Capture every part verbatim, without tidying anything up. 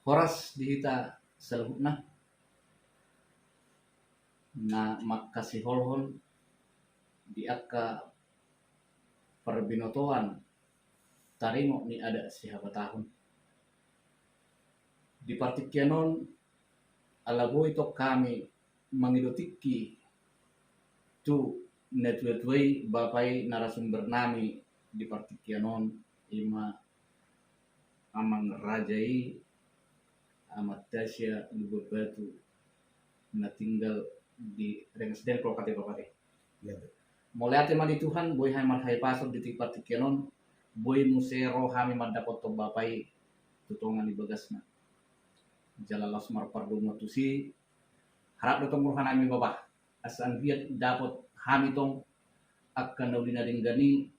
Horas di hita saluhutna na mangkasiholhon di angka parbinotoan taringot ni adat sihabatahon. Di partingkian on ala boi tong hami mangido tingki tu natuatua i, bapa i narasumber nami di partingkian on, ima amang raja i, Amanta sia Lumban Batu, na tinggal di Rengas Dengklok ate bapa ate. Mauliate ma di Tuhan boi hami marhahipason di partingkian on, boi muse ro hami mandapothon bapa i tu tonga ni bagasna. Jala laos marpardomuan tusi, harap do tong roha nami bapa, asa anggiat dapot hami tong angka na uli na denggan i,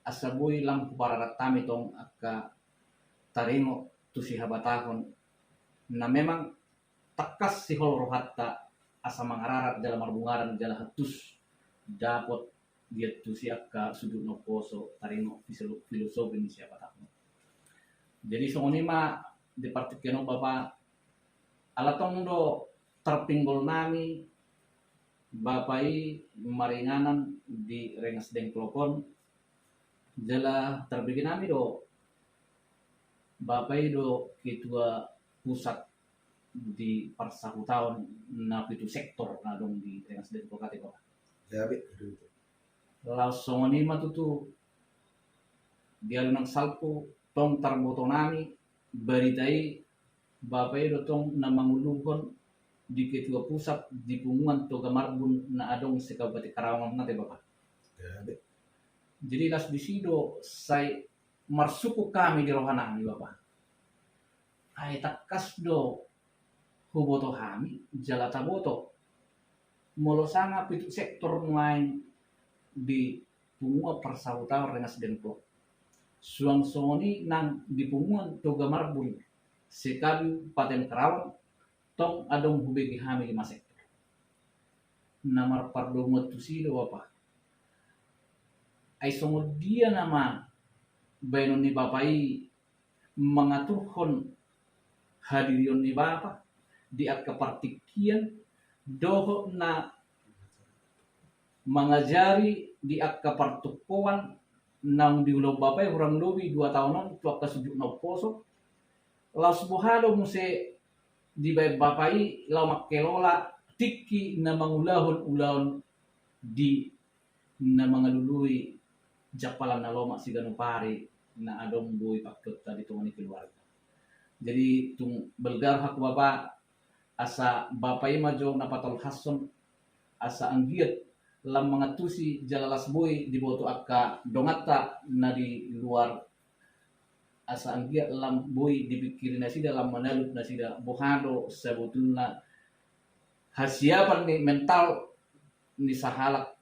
asa boi lam hupararat hami tong angka taringot tu sihabatahon na memang tangkas sihol rohanta asa mangararat jala marbungaran jala hantus dapot diantusi angka sudut na umposo taringot filosofi ni sihabatahon. Jadi songon i ma di partingkian on bapa, ala tong do tarpinggol nami bapa i maringanan di Rengas Dengklok on, jala tarbege nami do bapa i do ketua pusat di parsahutaon na pitu sektor na adong di Rengas Dengklok ate bapa. Laos songon i ma tutu di alunan salpu tong tarboto nami barita i, bapa i do tong na manguluhon di ketua pusat di punguan Toga Marbun na adong se Kabupaten Karawang on ate bapa. Jadi laos disi do sai marsungkun hami di roha nami bapa. Ai tangkas do huboto hami jala taboto molo sanga pitu sektor nuaeng di punguan parsahutaon Rengas Dengklok, suang songon i nang di punguan Toga Marbun se Kabupaten Karawang, tong adong hubege hami lima sektor. Na marpardomuan tusi do bapa. Ai songon dia nama baenon ni bapa i mangaturhon hadirion ni bapa di angka partingkian dohot na mangajari di angka partopoan naung diulahon bapa i hurang lobi dua taon on tu angka sudut na umposo. Laos boha do muse dibaen bapa i laho mangkelola tingki na mangulahon ulaon di na mangalului jampalan na lomak siganup ari na adong boi pangkeonta di tonga ni keluarga. Jadi tung balga rohangku bapa, asa bapa i ma jo na patolhashon, asa anggiat lam mangantusi jala laos boi diboto angka donganta na di luar, asa anggiat lam boi dipingkiri nasida lam manalup nasida boha do sabotulna hasiapan ni mental ni sahalak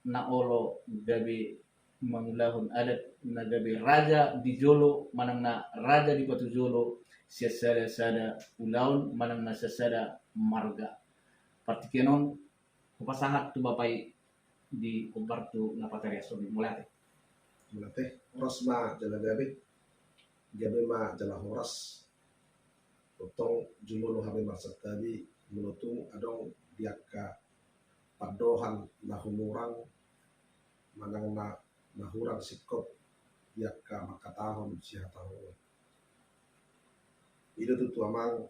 na olo gabe mangulahon adat, na gabe raja di jolo manang na raja di patujolo sian sada-sada ulaon manang na sian sada marga. Partingkian on hupasahat tu bapa i di hombar tu na patariashon i. Mauliate. Mauliate. Horas ma jala gabe. Gabe ma jala horas. Tongtong jumolo hami marsantabi molo tung adong di angka pandohan na humurang manang na, na hurang singkop di angka mangkatahon sihatahon. I do tutu amang,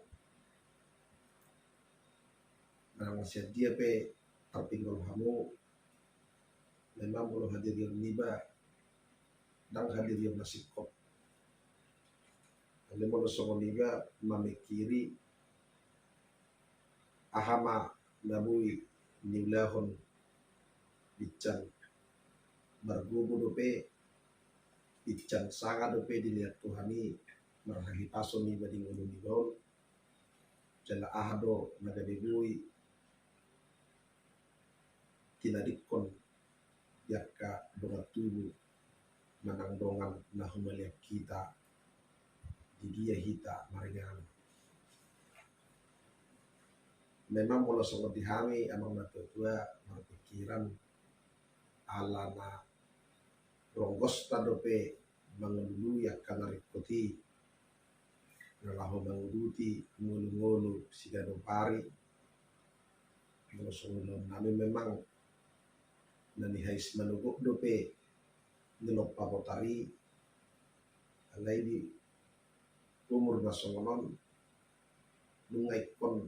manang na sian dia pe tarpinggol hamu, memang molo hadirion niba ndang hadirion na singkop. Alai molo songon iba mamingkiri aha ma na boi niulahon, pinsang margogo dope, pinsang sanga dope dilehon Tuhan i marhahipason iba di ngolu niba on. Jala aha do na gabe boi tinadingkon di angka dongan tubu manang dongan na humaliang hita, di dia hita maringanan. Memang molo songon di hami amang na tuatua marpikiran ala na ronggosta dope mangalului angka na ringkot i. na laho manguduti ngolu-ngolu siganup ari. Molo songon on nami memang na nihais manogot dope nilompa botari, alai di umur na songon on nunga ingkon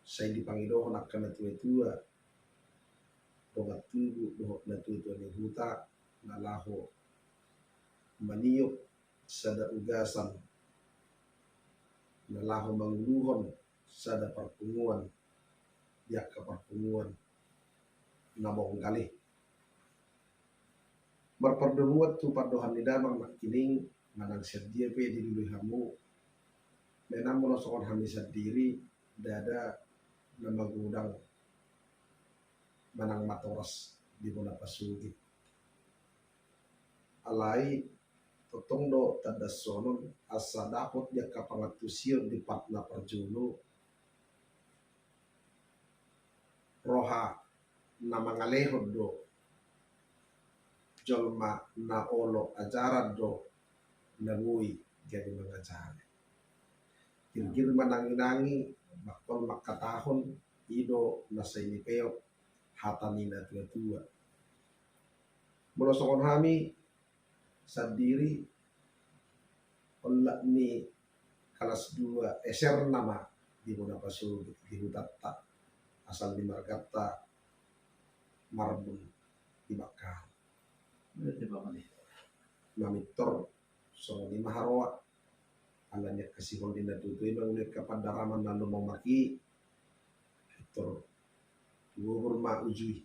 sai dipangidohon angka na tua-tua, dongan tubu dohot na tua-tua ni huta na laho maniop sada ugasan, na laho manguluhon sada parpunguan di angka parpunguan na bonggal i. Marpardomuan tu pandohan ni damang nangkining, manang sian dia pe dilului hamu, memang molo songon hami sandiri, ndada na magodang manang matoras di bona pasogit. Alai tongtong do tanda sonon asa dapot di angka pangantusion di part na parjolo, roha na mangalehon do jolma na olo ajaran do na boi gabe mangajari. Girgir manangi-nangi, mangkol mangkatahon, i do na sai nipeop hata ni na tua-tua. Molo songon hami sandiri, olat ni kalas dua S R nama di bona pasogit di hutanta, asal ni marganta Marbun di Bakkara. Mamintor songon i ma haroa. Ala ni angka sihol ni na tua-tua i mangulahon angka pandaraman na lomo maki, pintor tubobor ma uju i.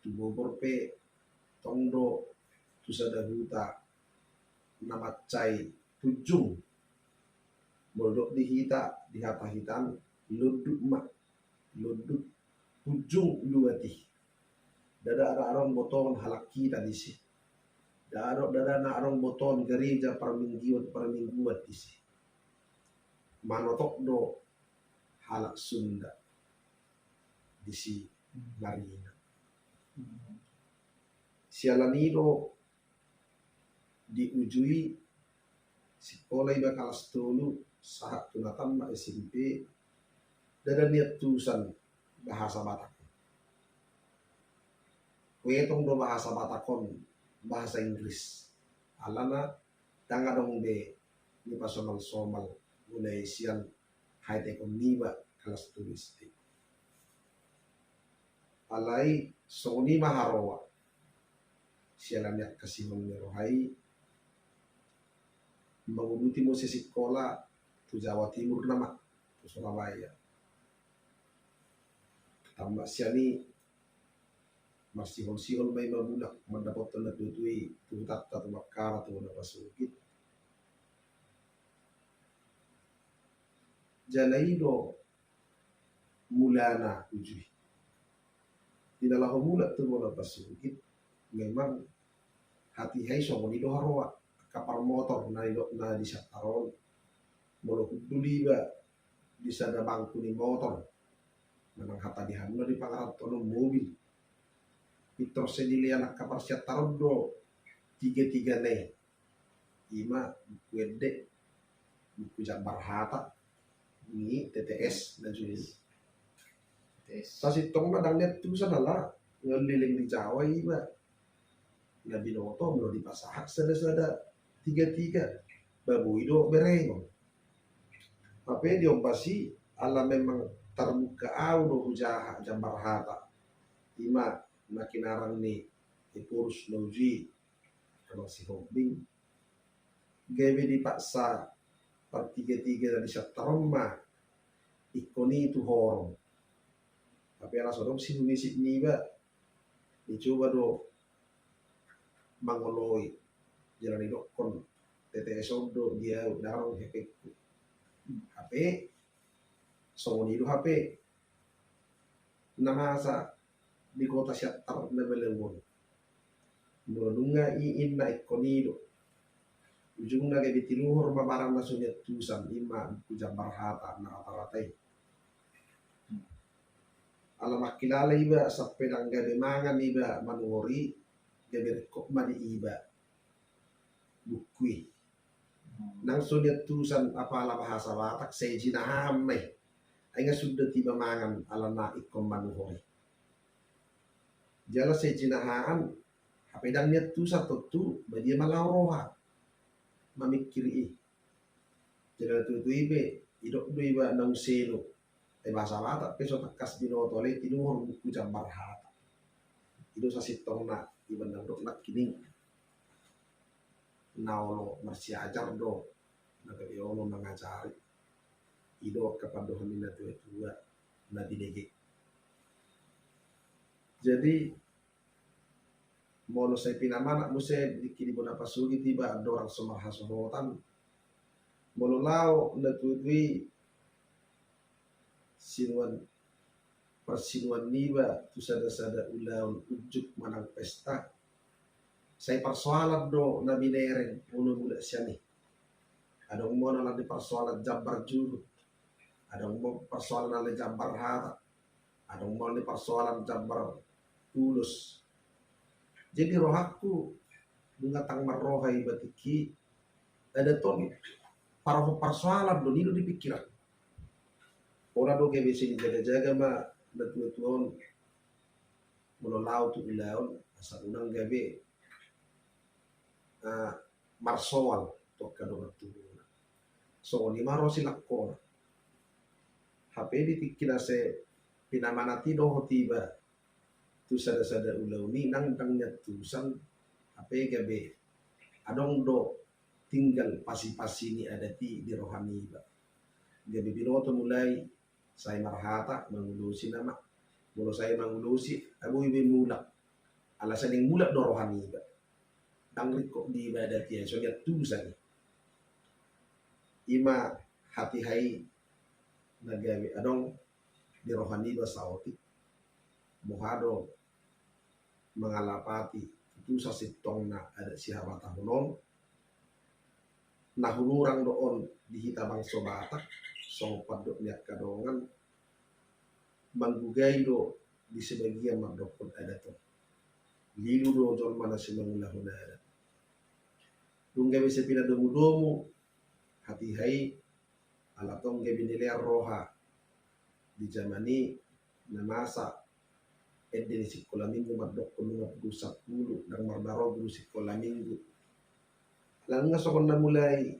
Tubobor pe tong do tu sada huta na mansai punjung. Molo dok di hita, di hata hitaan, londut ma, londut punjung luat i. Ndada na adong botohon halak hita disi. Ndada, ndada na adong botohon gareja parmingguan, parmingguan disi. Manotok do halak Sunda disi marina. Siala ni i do di uju i sikola iba kalas tolu sahat tu na tamat S M P, ndada niantusan bahasa Batak. Huetong do bahasa Batak on bahasa Inggris. Alana ndang adong be nipasomal-somal mulai sian haetean niba kalas tolu S D. Alai songon i ma haroa. Siala ni angka sihol ni roha i, manguduti muse sikola tu Jawa Timur nama, tu Surabaya. Tamat sian i, marsihol-sihol ma i mamulak mandapothon na tua-tua i tu hutanta tu Bakkara tu bona pasogit. Jala i do mulana uju i. Di na laho mulak tu bona pasogit, memang hatiha i songon i do haroa, angka parmotor na i do na di Siantar on. Molo hundul iba di sada bangku ni motor, manang hata di hamu na di Pangarantoan on mobil, pintor sai dilean angka parsiantar on do tiga-tiga na i. Ima buku ende, buku jambar hata, ni T T S na jui. Sasintongna ndang niantusan ala, ngon leleng di Jawa ima. Na binoto molo dipasahat sada-sada tiga-tiga, ba boi do berengon. Hape di ombas i ala memang tarbuka au do hujaha jambar hata. Ima na kinarang ni Ephorus na uju i, amang Sihombing. Gabe dipaksa partiga-tiga na di Siantar on ma ingkon i tu horong. Hape ala so adong sihumisip niba, dicoba do mangoloi, jala didokkon T T S on do di au, ndang adong hepengku. Hape songon i do hape na masa di kota Siantar na balebon. Molo nunga i inna ingkon i do. Ujungna gabe tiluhur ma barang na so niantusan, ima buku jambar hata na rata-rata i. Ala mangkilala iba sampe ndang gabe mangan iba manuhor i, gabe ringkot ma di iba buku i. Nang so niantusan apala bahasa Batak, sai jinahaan ma i. Ai nga suda tiba mangan alana ingkon manuhor i. Jala sai jinahaan, hape ndang niantusan tontu, badia ma laho roha mamingkiri i. Jala tutu i pe, didok do iba naung selo. Ai bahasa Batak pe so tangkas binoto, alai tinuhor buku jambar hata. I do sasintongna iba na hudok nangkining. Na olo marsiajar do, na gabe olo mangajari. I do angka pandohan ni natua-tua na binege. Jadi, molo sai pinamanat muse di tingki di bona pasogit iba, andorang so marhasohotan, molo laho natua-tua i sinuan, parsinuan niba tu sada-sada ulaon unjuk manang pesta, sai parsoalan do na binereng molo mulak sian i. Adong ma na alani parsoalan jambar juhut, adong ma parsoalan alani jambar hata, adong ma alani parsoalan jambar ulos. Jadi rohangku, nunga tang marroha iba tingki, adat on parohon parsoalan do, ninna do di pingkiran. Pola do gabe sai dijaga-jaga ma natua-tua on molo laho tu ulaon, asa unang gabe, ah, marsoal tu angka dongan tubuna. Songon i ma ro silangkona. Hape di tingki na sai pinamanat i dohot iba tu sada-sada ulaon i, nang ndang niantusan, hape gabe adong do tinggal pasi-pasi ni adat i di roha niba. Gabe binoto mulai sai marhata, mangulosi nama. Molo sai mangulosi, ai boi be mulak. Ala sai naeng mulak do roha niba. Ndang ringkot di iba adat i, ai so niantusan i. I ma hatiha i na gabe adong di roha niba saotik. Boha do mangalapati tutu sasintongna adat sihabatahonon. Na humurang do on di hita bangso Batak, songon pandok ni angka dongan, manggugai do di sebagian mandokkon adat on. Lilu do jolma na sai mangulahon adat. Dung gabe sai pinadomu-domu hatiha i, ala tong gabe nilean roha di jaman i na masa ende ni sikola minggu mandokkon lima puluh sampulu, ndang marna ro guru sikola minggu. Ala nga songon na mulai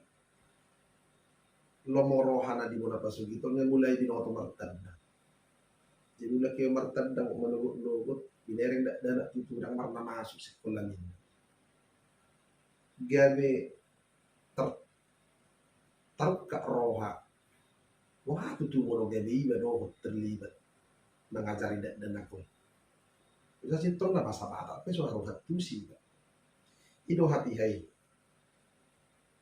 lomo roha na di bona pasogit on, nga mulai binoto martandang. Jadi mulak iba martandang, manogot-nogot, binereng dakdanak tutu ndang marna masuk sikola minggu. Gabe ter-, tarungkap roha. Boha tutu molo gabe iba dohot terlibat mangajari dakdanak on. Sasintongna bahasa Batak pe so haru hantusi iba. I do hatiha i.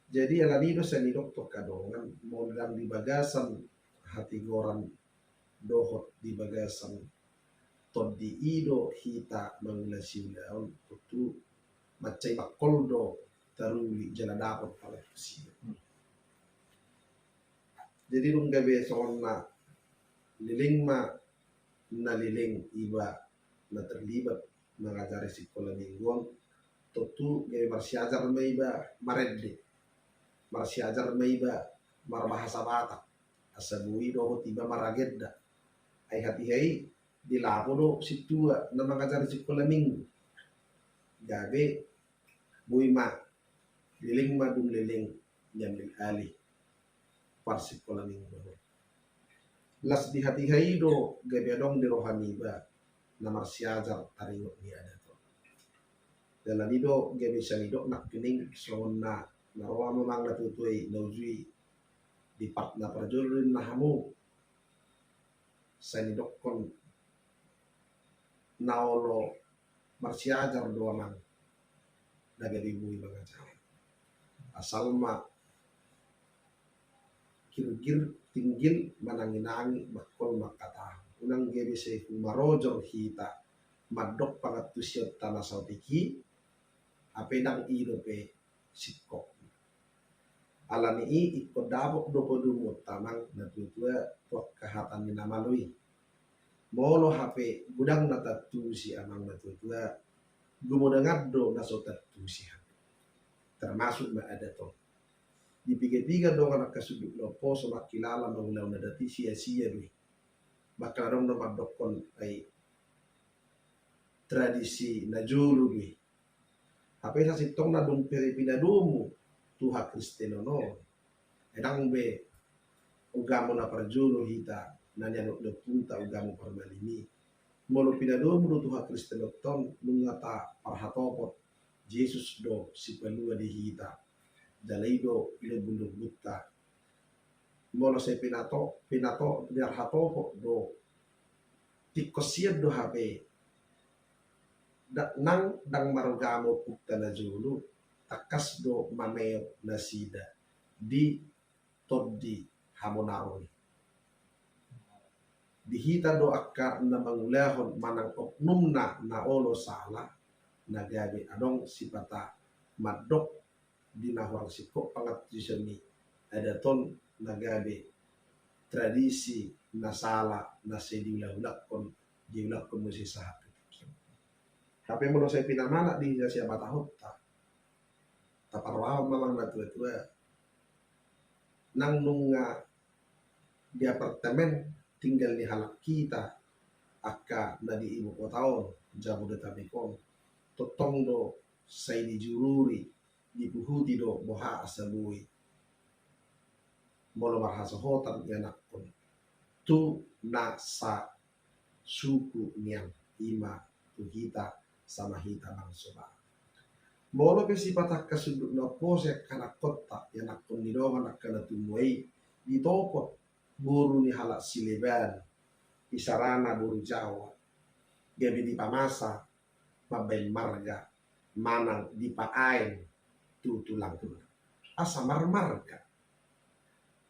Jadi alani i do sai nidok tu angka dongan, molo ndang di bagasan hatigoran dohot di bagasan tondi i do hita mangulasi ulaon, tontu mansai bangkol do taruli jala dapot pala tusi. Jadi dung gabe songon na leleng ma na leleng iba na terlibat mangajari sikola minggu on, tontu gabe marsiajar ma iba marende, marsiajar ma iba marbahasa Batak, asa boi dohot iba maragenda. Ai hatiha i di lapo do sintua na mangajari sikola minggu. Gabe boi ma leleng ma dung leleng niambil alih parsikola minggu. Las di hatiha i do gabe adong di roha niba na marsiajar taringot ni adat on. Jala i do gabe sai nidok nangkining songon na, na ro amang na tutu i na uju i di part na parjolo ninna hamu. Sai nidokkon na olo marsiajar do amang na gabe boi mangajari. Asal ma girgir tinggil manangi-nangi bangkol mangkatahon. Unang gabe sai humarojor hita mandok pangantusionta na saotik i, hape ndang i dope singkop. Alani i ingkon dapot do podomuonta amang na tuatua tu angka hata ni na malo i. Molo hape godang na tantusi amang na tuatua, gumodangan do na so tantusi hape. Termasuk ma adat on. Di piga-piga dongan angka sundut na umposo mangkilala mangulahon adat i sia-sia do i. Bahkan adong na mandokkon ai tradisi na jolo do i. Hape sasintongna dung pe pinadomu tu hakristenon on, ndang be ugamo na parjolo hita na nianut ni ompunta ugamo parmalim i. Molo pinadomu do tu hakristenon on, nunga taparhatopot Jesus do sipalua di hita, jala i do lombu-lombunta. Molo sai pinato, pinato, pinarhatopot do tingkos sian do hape, da-, nang ndang marugamo ompunta na jolo, tangkas do mameop nasida di tondi hamonaron i. Di hita do angka na mangulahon manang oknumna na olo sala, na gabe adong sipata mandok di na hurang singkop pangantusion ni adat on, na gabe tradisi na sala na sai diulang-ulangkon, diulangkon muse sahat tu tingki on. Hape molo sai pinamanat di hita sihabatahonta, taparrohahon ma amang na tua-tua, nang nunga di apartemen tinggal ni halak hita angka na di ibu kota on, Jabodetabek on, tongtong do sai dijururi, dipuhuti do boha asa boi molo marhasohotan ianakhon tu na sasuku nian, i ma tu hita sama hita bangso Batak. Molo pe sipata angka sundut na umposo angka anakhonta, ianakhon ni dongan angka na tumua i, ditopot boru ni halak Sileban, isarana boru Jawa, gabe dipamasa mambaen marga manang dipaaen tu tulangna asa marmarga.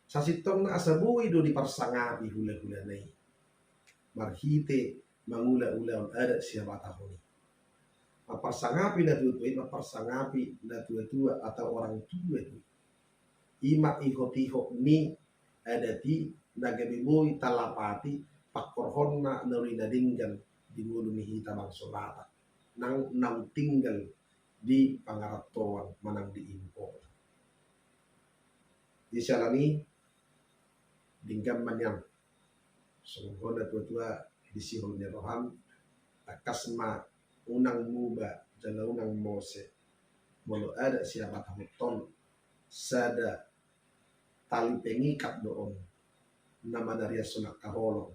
Sasintongna asa boi do diparsangapi hula-hulana i marhite mangula ulaon adat sihabatahon i. Mamparsangapi na tua-tua i, mamparsangapi na tua-tua atau orang tua do i. I ma ihot-ihot ni adat i na gabe boi talapati pangkorhonna na uli na denggan di ngolu ni hita bangso Batak nang naung tinggal di pangarantoan manang di ibu kota. Di siala ni i, denggan ma nian songon hata ni na tua-tua, di sihol ni roham, tangkas ma unang muba jala unang mose. Molo adat sihabatahonta on, sada tali pengikat do on na manariashon angka holong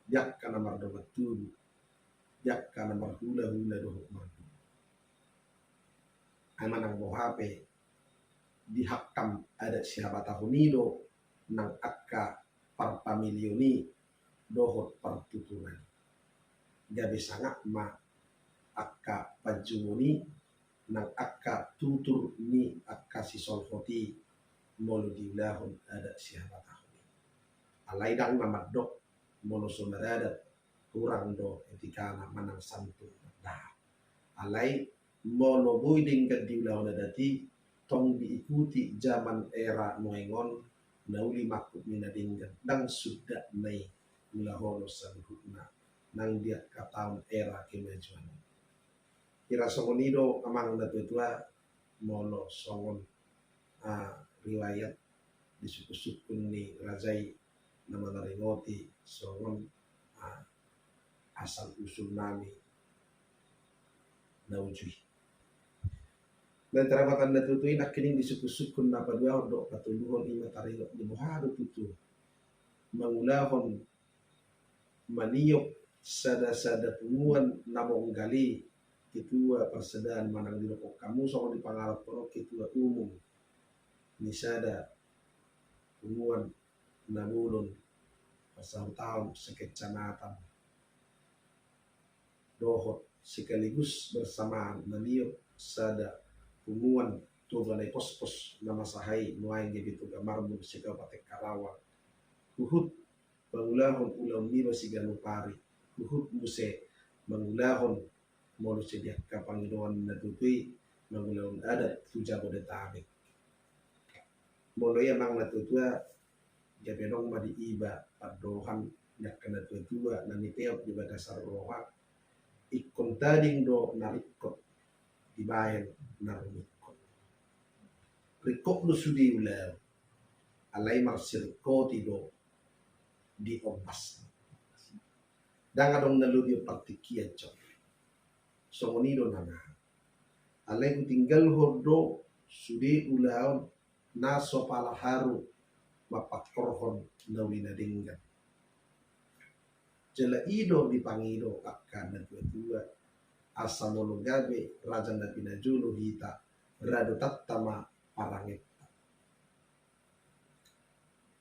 di angka na mardongan tubu, di angka na marhula-hula dohot marhula. Ai manang boha pe, di hangkam adat sihabatahon i do nang angka parpamilion i dohot partuturan i. Gabe sangap ma angka panjumon i nang angka tutur ni angka sisolhot i molo diulahon adat sihabatahon i. Alai ndang na mandok molo so maradat hurang do etikana manang santun mandaha. Alai molo boi denggan diulahon adat i, tong diikuti zaman era nuaeng on, na uli mangkuk ni na denggan, ndang suda na i ulahonon saluhutna nang di angka taon era kemajuan on. Hira songon i do amang na tua-tua, molo songon, ah, riwayat di sungkun-sungkun ni raja i na manaringoti songon, ah, asal usul nami na uju i. Nang tarabatan na tua-tua i nangkining di sungkun-sungkun na paduahon dohot patoluhon i ma taringot di boha do tutu mangulahon maniop sada-sada punguan na monggal i, ketua parsadaan manang didok hamu songon di pangarantoan on ketua umum ni sada punguan na bolon parsahutaon sekecamatan dohot sekaligus bersamaan maniop sada punguan Toba Naipospos na masa hahai nuaeng gabe Toga Marbun se-Kabupaten Karawang. Huhut mangulahon ulaon niba siganup ari, huhut muse mangulahon molo sai di angka pangidoan na tua-tua i mangulahon adat tu Jabodetabek. Molo i amang na tua-tua, gabe adong ma di iba pandohan ni angka na tua-tua na nipeop di bagasan roha, ingkon tading do na ringkot dibaen na rumingkot. Ringkot do sude ulaon, alai marsiringkoti do di ombas. Ndang adong na lobi partingkian, cok. Songon i do nang ahu. Alai hutinggalhon do sude ulaon na so pala haru mampangkorhon na uli na denggan. Jala i do dipangido angka na tua-tua, asa molo gabe raja na pinajolo hita, radotanta ma parangenta.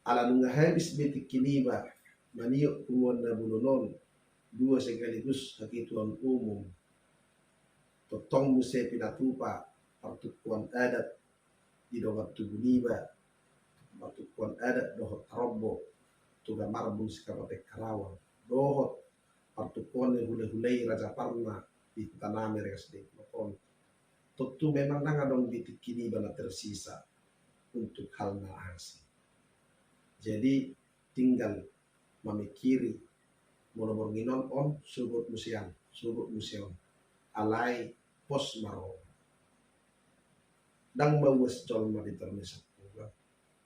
Ala nunga habis be tingki niba maniop punguan na bolon on, dua sekaligus haketuaan umum, tongtong muse pinatupa partungkoan adat di dongan tubu niba, partungkoan adat dohot tarombo Toga Marbun se-Kabupaten Karawang, dohot partungkoan ni hulahula i Raja Parna di huta nami Rengas Dengklok on. Tontu memang ndang adong di tingki niba na tersisa untuk hal na asing. Jadi tinggal mamikiri, molo borngin on, on sogot muse an, sogot muse on. Alai pos ma roha. Ndang mauas jolma di toru ni sampulu,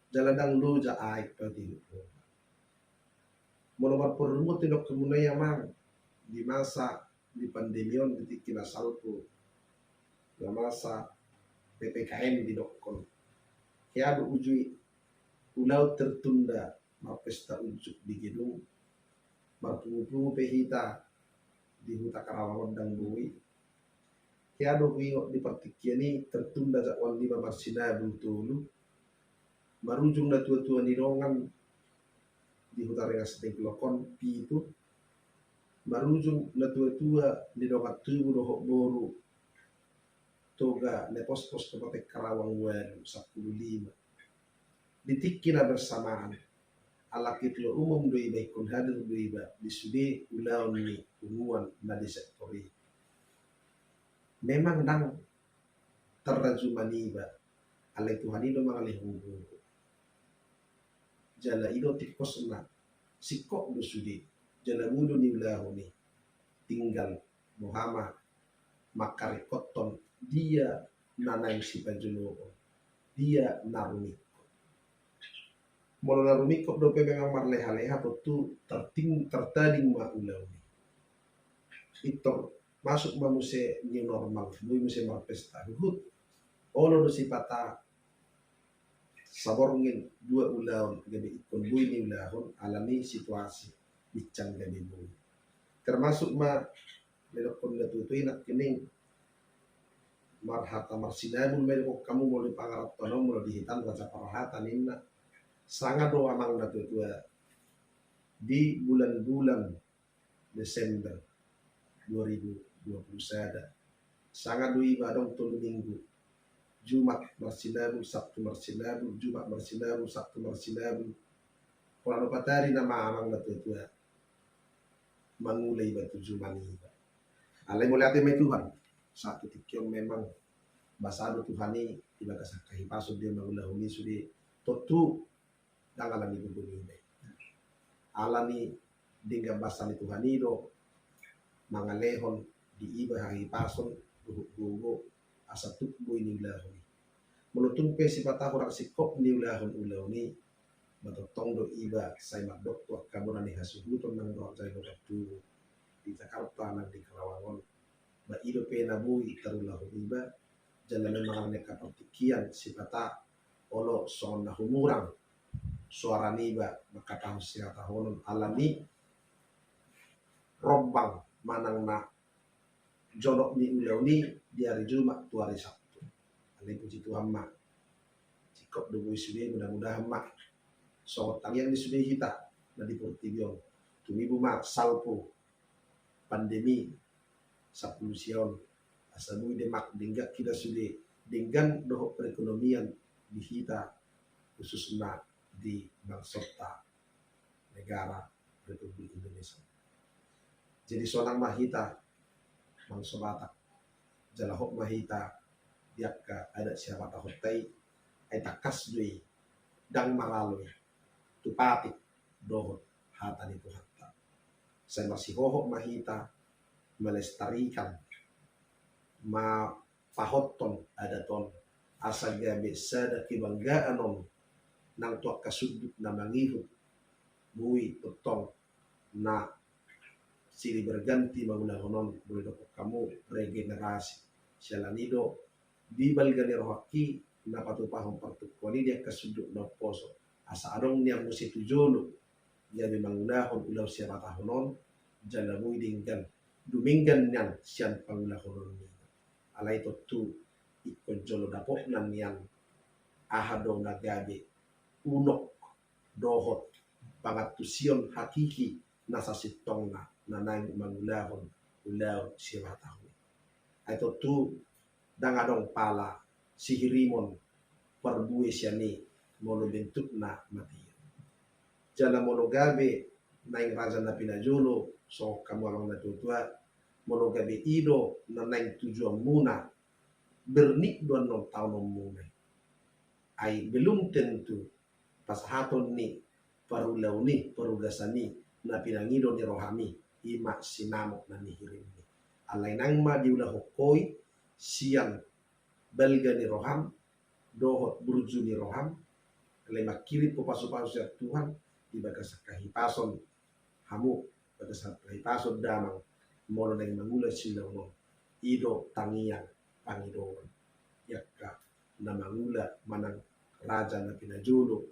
jala ndang loja aek patihut roha. Molo marporumon, didok hamu na i amang, di masa di pandemi on, di tingki na salpu, na masa P P K M didokkon, hea do uju i ulaon tertunda marpesta unjuk di gedung, marpungu-pungu pe hita di huta Karawang on ndang boi. Hea do huingot di partingkian i tertunda jadwal niba marsinabul tolu, marujung na tua-tua ni dongan di huta Rengas Dengklok on pitu, marujung na tua-tua ni dongan tubu dohot boru Toga Lepospos Kabupaten Karawang ualu, sampulu lima. Di tingki na bersamaan, ala ketua umum do iba, ingkon hadir do iba di sude ulaon ni punguan na di sektor i. Memang ndang tarrajuma niba, alai Tuhan i do mangalehon gogo. Jala i do tingkosna, singkop do sude, jala boi do niulahon i. Tinggal boha ma mangkaringkothon dia na naeng sipajoloon, dia na rumingkot. Molo na rumingkot dope memang marleha-leha, tontu tarting-, tartading ma ulaon i. Pintor masuk ma muse new normal, boi muse marpesta. Huhut olo do sipata saborngin dua ulaon gabe ingkon boi niulahon ala ni situasi, bincang gabe boi. Termasuk ma didokkon na tua-tua i nangkining, marhata marsinabul ma didokkon hamu molo di pangarantoan on, molo di hita on raja parhata ninna. Sanga do amang na tua-tua di bulan-bulan Desember dua ribu dua puluh sada, sanga do iba adong tolu minggu, Jumat marsinabul, Sabtu marsinabul, Jumat marsinabul, Sabtu marsinabul. Pola opat ari nama amang na tua-tua mangula iba tu juma niba. Alai mauliate ma i Tuhan, sahat tu tingki on memang basa do Tuhan i, iba angka hahipason dia mangulahon i sude. Tontu ndang ala ni gogo niba i. Ala ni denggan basa ni Tuhan i do mangalehon di iba hahipason dohot gogo asa tuk boi niulahon i. Molo tung pe sipata hurang singkop niulahon ulaon i, ba tongtong do iba sai mandok tu angka bona ni hasuhuton nang dohot jala dohot tubu di Jakarta nang di Karawang on, ba i dope na boi tarulahon iba. Jala memang ala ni angka partingkian sipata olo songon na humurang soara niba mangkatahon sihatahonon ala ni rombang manang na jonok ni ulaon i di ari Jumat tu ari Sabtu. Alai puji Tuhan ma, singkop do boi sude, mudah-mudahan ma songon tangiang ni sude hita na di portibi on, tumibu ma salpu pandemi sampulu sia on, asa boi demak denggan hita sude, denggan dohot perekonomian di hita, khususna di bangsonta negara Republik Indonesia. Jadi sonang ma hita bangso Batak, jala hot ma hita di angka adat sihabatahonta i, ai tangkas do i ndang maralo i tu patik dohot hata ni Tuhanta. Sai masihohot ma hita melestarikan, mapahothon adat on, asa gabe sada kebanggaan on nang tu angka sundut na mangihut. Boi tongtong na silih berganti mangulahon on, boi dokkon hamu regenerasi. Siala ni i do di balga ni rohangki na patupahon partingkian i di angka sundut na umposo, asa adong nian muse tu jolo gabe mangulahon ulaon sihabatahon on, jala boi denggan dumenggan nian sian pangulahononmi. Alai tontu ingkon jolo dapotna nian aha do na gabe unok dohot pangantusion hakiki na sasintongna na naeng mangulahon ulaon sihabatahon i. Ai tontu ndang adong pala sihirimon parbue sian i molo bentukna mate. Jala molo gabe naeng raja na pinajolo, songon hamu amang na tuatua, molo gabe i do na naeng tujuanmuna, bernik do annon taononmuna i. Ai belum tentu pasahaton ni parulaon i, parugasan i na pinangido ni rohami, i ma sinamot na nihirimmi. Alai nang ma diulahon ho i sian balga ni roham dohot burju ni roham, alai manghirim ho pasupasu sian Tuhan di bagasan hahipason hamu, bagasan hahipason damang, molo naeng mangula siulaon on. I do tangiang pangidoan di angka na mangula manang raja na pinajolo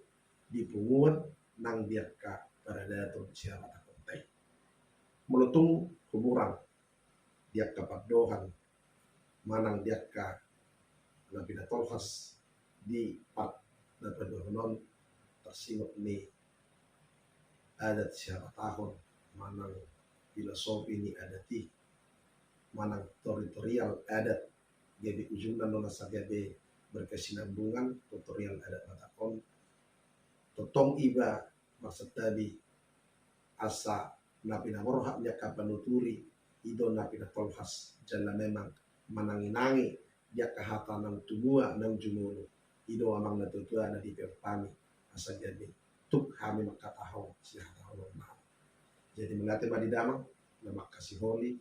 di punguan nang di angka paradaton sihabatahonta i. Molo tung humurang di angka pandohan manang di angka na pinatolhas di part na paduahon on, tarsingot ni adat sihabatahon manang filosofi ni adat i manang teritorial adat, gabe ujungna do na asa gabe berkesinambungan, teritorial adat Batak on. Tongtong iba marsantabi asa na pinaborhat ni angka panuturi i do na pinatolhas, jala memang mananginangi di angka hata naung tumua naung jumolo, i do amang na tuatua na dipeop hami asa gabe tuk hami mangkatahon sihabatahononnami. Jadi mauliate ma di damang na mangkasiholi,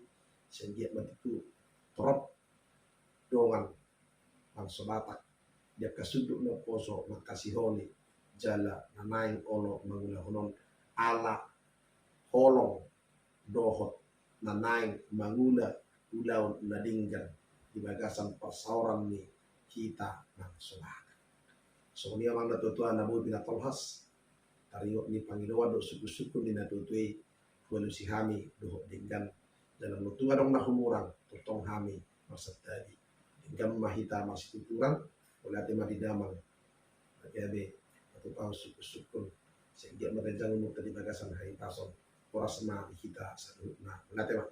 sai anggiat ma tingki torop dongan bangso Batak di angka sundut na umposo mangkasiholi jala na naeng olo mangulahon on ala holong dohot na naeng mangula ulaon na denggan di bagasan parsaoran ni hita bangso Batak. Songon i amang na tuatua na boi pinatolhas, taringot ni pangidoan dohot sungkunsungkun ni na tuatua i, hualusi hami dohot denggan. Jala molo tung adong na humurang, tongtong hami marsantabi. Denggan ma hita marsituturan. Mauliate ma di damang na gabe patupahon sungkunsungkun, sai anggiat ma ganjang umurta di bagasan hahipason. Horas ma di hita saluhutna. Mauliate ma.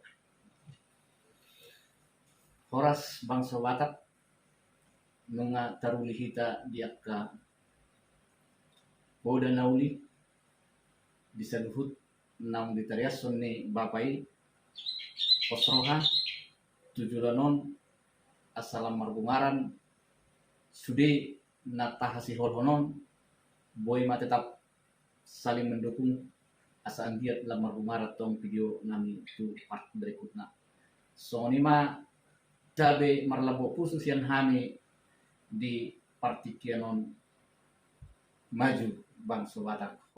Horas bangso Batak, nunga taruli hita di angka poda na uli di saluhut naung ditariashon ni bapa i, pos roha tu joloan on asa lam marbungaran sude na tahasiholhon on, boi ma tetap saling mendukung asa anggiat lam marbungaran tong video nami tu part berikutna. Songon i ma gabe marlambok pusu sian hami di partingkian on. Maju bangso Batak.